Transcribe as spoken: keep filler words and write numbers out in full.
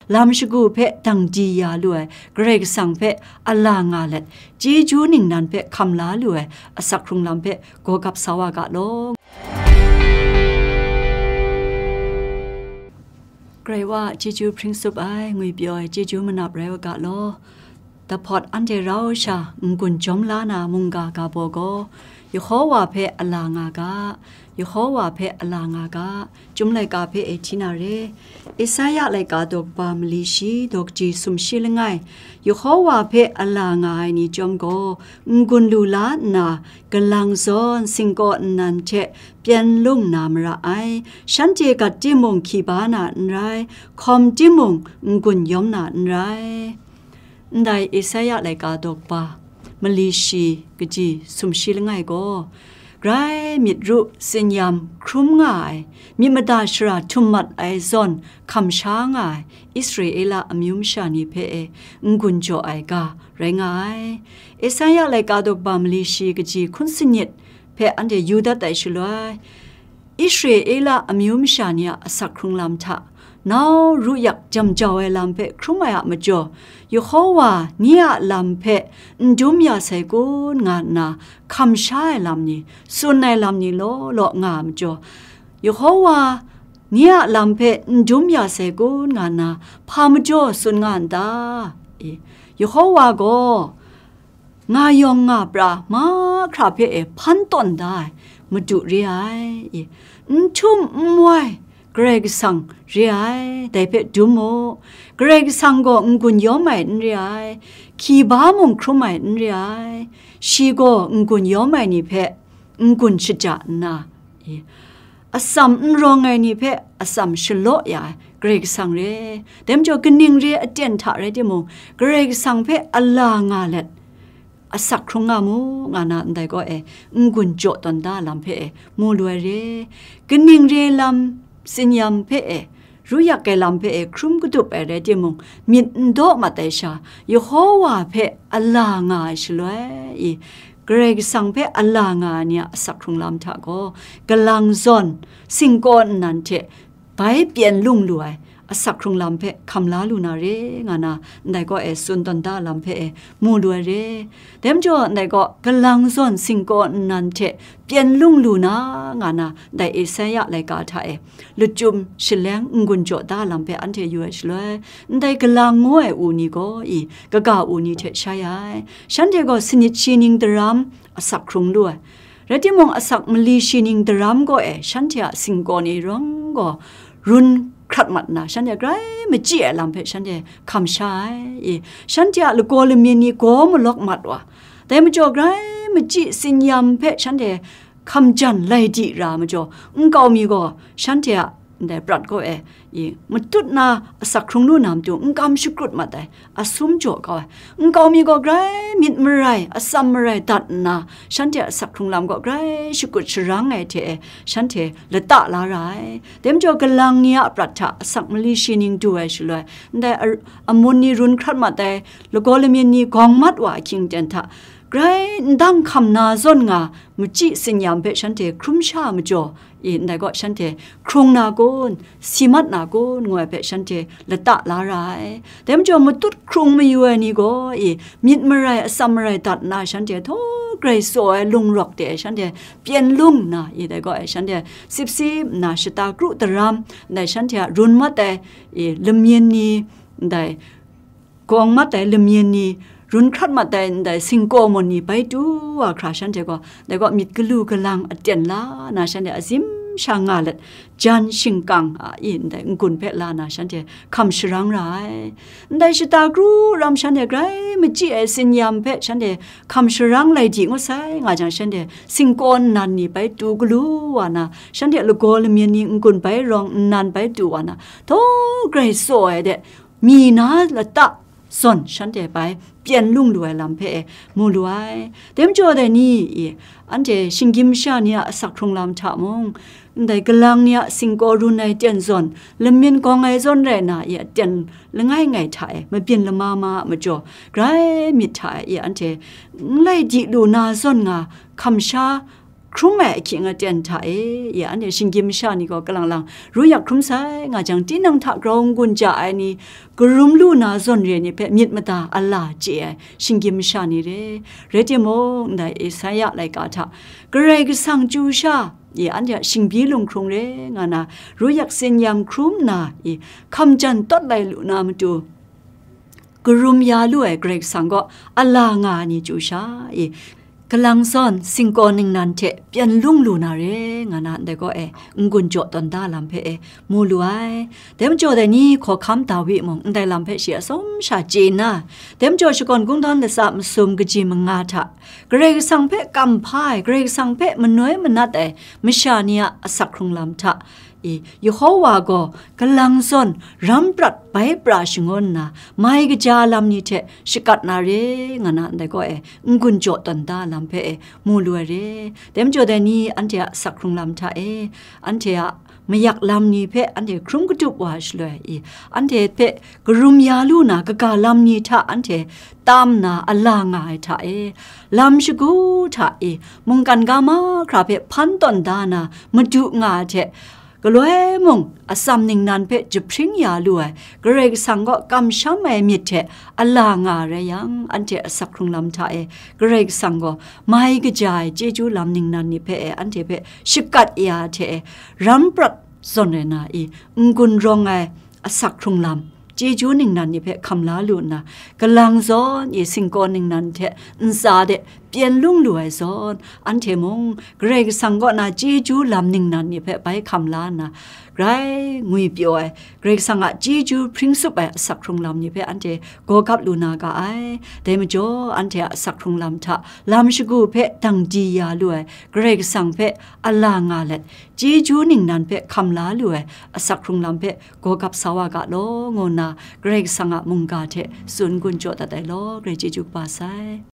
lam shagu hpe dang di ya lu ai Karai Kasang hpe a la nga let, chyeju ningnan hpe hkam la lu ai asak hkrung lam hpe gaw gap sa wa ga law. Karai wa a chyeju hpring tsup ai, ngwipyaw ai chyeju manap rai wa ga law. Dahpawt anhte rau sha n-gun jawm la na mungga ga baw gaw, Yehowa hpe a la nga ga, Yehowa hpe a la nga ga, Chyum laika hpe e hti na re. Esaia laika daw kaba mali shi, daw kaji sumshi langai, Yehowa hpe a la nga ai ni chyawm gaw, n-gun lu la nna, galang zawn singkaw nnan hte pyen lung na mara ai. Shanhte gat timung hki ba na n rai, hkawm timung n-gun yawm na n rai. Ndai Esaia laika daw kaba mali shi kaji sumshi langai gaw, grai myit ru tsinyam hkrum nga ai, myit mada shara htum mat ai zawn hkam sha nga ai Israela amyu masha ni hpe e n-gun jaw ai ga rai nga ai. Esaia laika daw kaba mali shi kaji hkun sanit hpe anhte yu dat ai shaloi, Israela amyu masha ni a asak hkrung lam hta, nau ru yak jam jau ai lam hpe hkrum ai a majaw, Yehowa ni a lam hpe n dum ya sai kun nga nna hkam sha ai lam ni, tsun ai lam ni law law nga ai majaw, Yehowa ni a lam hpe n dum ya sai kun nga nna hpa majaw tsun nga n ta? E, Yehowa gaw nga yawng nga pra mahkra hpe e hpan tawn da ai Madu re ai, e, n htum n wai Karai Kasang re ai, dai hpe dum mu. Karai Kasang gaw n-gun yawm ai n re ai, hki ba mung hkrum ai n re ai, shi gaw n-gun yawm ai ni hpe n-gun shaja nna, e, atsam n rawng ai ni hpe atsam shalaw ya ai Karai Kasang re. Dai majaw, kaning re aten hta rai timung, Karai Kasang hpe a la nga let, asak hkrung nga mu, nga na ndai gaw e, n-gun jaw tawn da lam hpe e, mu lu ai re. Kaning re lam tsinyam hpe e, ru yak ai lam hpe e hkrum kadup ai rai timung, myit n daw mat ai sha, Yehowa hpe a la nga ai shaloi, i, Karai Kasang hpe a la nga ai ni a asak hkrung lam hta gaw, galang zawn, singkaw nnan hte bai pyen lung lu ai asak hkrung lam hpe hkam la lu na re, nga na ndai gaw e tsun tawn da lam hpe e mu lu ai re. Dai majaw ndai gaw galang zawn singkaw nnan hte pyen lung lu na, nga na ndai Esaia laika hta e lachyum shaleng n-gun jaw da lam hpe anhte yu ai shaloi, ndai galang ngu ai u ni gaw i kaga u ni hte shai ai. Shanhte gaw sanit shi ning daram asak hkrung lu ai. Rai timung, asak mali shi ning daram gaw e, shanhte a singkaw ni rawng gaw run hkrat mat nna, shanhte grai machyi ai lam hpe shanhte hkam sha ai. I, shanhte a lagaw lamyin ni gaw malawk mat wa, dai majaw grai machyi tsinyam hpe shanhte hkam jan lai di ra majaw, nkau mi gaw shanhte a ndai prat gaw e, i, matut na asak hkrung lu na matu n kam shakrut mat ai, asum jaw kau ai. Nkau mi gaw grai myit marai, atsam marai dat nna, shanhte a asak hkrung lam gaw grai shakut sharang ai hte e, shanhte lata la ra ai. Dai majaw, galang ni a prat hta asak mali shi ning du ai shaloi, ndai ar-, amun ni run hkrat mat ai, lagaw lamyin ni gawng mat wa ahkying ten hta, grai ndang hkam na zawn nga, machyi tsinyam hpe shanhte hkrum sha majaw, i, ndai gaw shanhte hkrung na kun, si mat na kun, ngu ai hpe shanhte lata la ra ai. Dai majaw, matut hkrung mayu ai ni gaw, i, myit marai, atsam marai dat nna, shanhte htaw grai tsaw ai lung rawk de, shanhte pyen lung nna, i, dai gaw, i, shanhte sip sip nna shata kru daram, ndai shanhte a run mat ai, i, lamyin ni, ndai gawng mat ai lamyin ni, run hkrat mat ai ndai singkaw mun ni bai tu wa hkra shanhte gaw, dai gaw myit galu galang aten la na, shanhte azim sha nga let, jan shingkang a, i, ndai n-gun hpe la na, shanhte hkam sharang ra ai. Ndai shata kru ram shanhte grai machyi ai tsinyam hpe shanhte hkam sharang lai di ngut sai, nga jang, shanhte singkaw nnan ni bai tu galu wa na, shanhte lagaw lamyin ni n-gun bai rawng nnan bai tu wa na, htaw grai tsaw ai de, mi na lata zawn shanhte bai pyen lung lu ai lam hpe e mu lu ai. Dai majaw dai ni, i, anhte shinggyim masha ni a asak hkrung lam hta mung, ndai galang ni a singkaw run ai ten zawn, lamyin gawng ai zawn rai na, i, aten langai ngai hta e mabyin lama ma a majaw, grai myit hta e, i, anhte n lai di lu na zawn nga, hkam sha hkrum ai ahkying aten hta e, i anhte shinggyim masha ni gaw kalang lang ru yak hkrum sai nga jang, tinang hta grau n-gun ja ai ni, karum lu na zawn re ni hpe myit mada a la chye ai shinggyim masha ni re. Rai timung, ndai Esaia laika hta Karai Kasang chyu sha, i anhte a shingbyi lunghkrung re nga na, ru yak tsin yam hkrum nna, i hkam jan tawt lai lu na matu, karum ya lu ai Karai Kasang gaw a la nga ai ni chyu sha, i kalang zawn singkaw ningnan hte pyan lung lu na re nga na, ndai gaw e, n-gun jaw tawn da lam hpe e mu lu ai. Dai majaw dai ni hkawhkam Dawi mung ndai lam hpe shi atsawm sha chye nna, dai majaw shakawn kungdawn latsa masum kaji manga hta, Karai Kasang hpe kamhpa ai, Karai Kasang hpe manoi manat ai masha ni a asak hkrung lam hta, i, Yehowa gaw kalang zawn ram prat bai pra shangun nna, mai kaja lam ni hte shakat na re nga na, ndai gaw e, n-gun jaw tawn da lam hpe e mu lu ai re. Dai majaw dai ni anhte a asak hkrung lam hta e, anhte a mayak lam ni hpe anhte hkrum katup wa shaloi, i, anhte hpe karum ya lu na kaga lam ni hta anhte tam na a la nga ai hta e, lam shagu hta e, mungkan ga mahkra hpe hpan tawn da na madu nga ai hte, galoi mung atsam ningnan hpe jahpring ya lu ai Karai Kasang kaw kamsham ai myit hte a la nga ai rai yang, anhte asak hkrung lam hta e Karai Kasang gaw mai kaja ai chyeju lam ningnan ni hpe e anhte hpe shakat ya ai hte e, ram prat zawn rai na i, n-gun rawng ai asak hkrung lam chyeju ningnan ni hpe hkam la lu nna, kalang zawn i singkaw ningnan hte ntsa de pyan lung lu ai zawn, anhte mung Karai Kasang kaw na chyeju lam ningnan ni hpe bai hkam la nna, grai ngwipyaw ai, Karai Kasang a chyeju hpring sup ai asak hkrung lam ni hpe anhte gawgap lu na ga ai. Dai majaw, anhte a asak hkrung lam hta lam shagu hpe dang di ya lu ai Karai Kasang hpe a la nga let, chyeju ningnan hpe hkam la lu ai asak hkrung lam hpe gawgap sa wa ga law, ngu nna Karai Kasang a mungga hte tsun gun jaw dat ai law, grai chyeju kaba sai.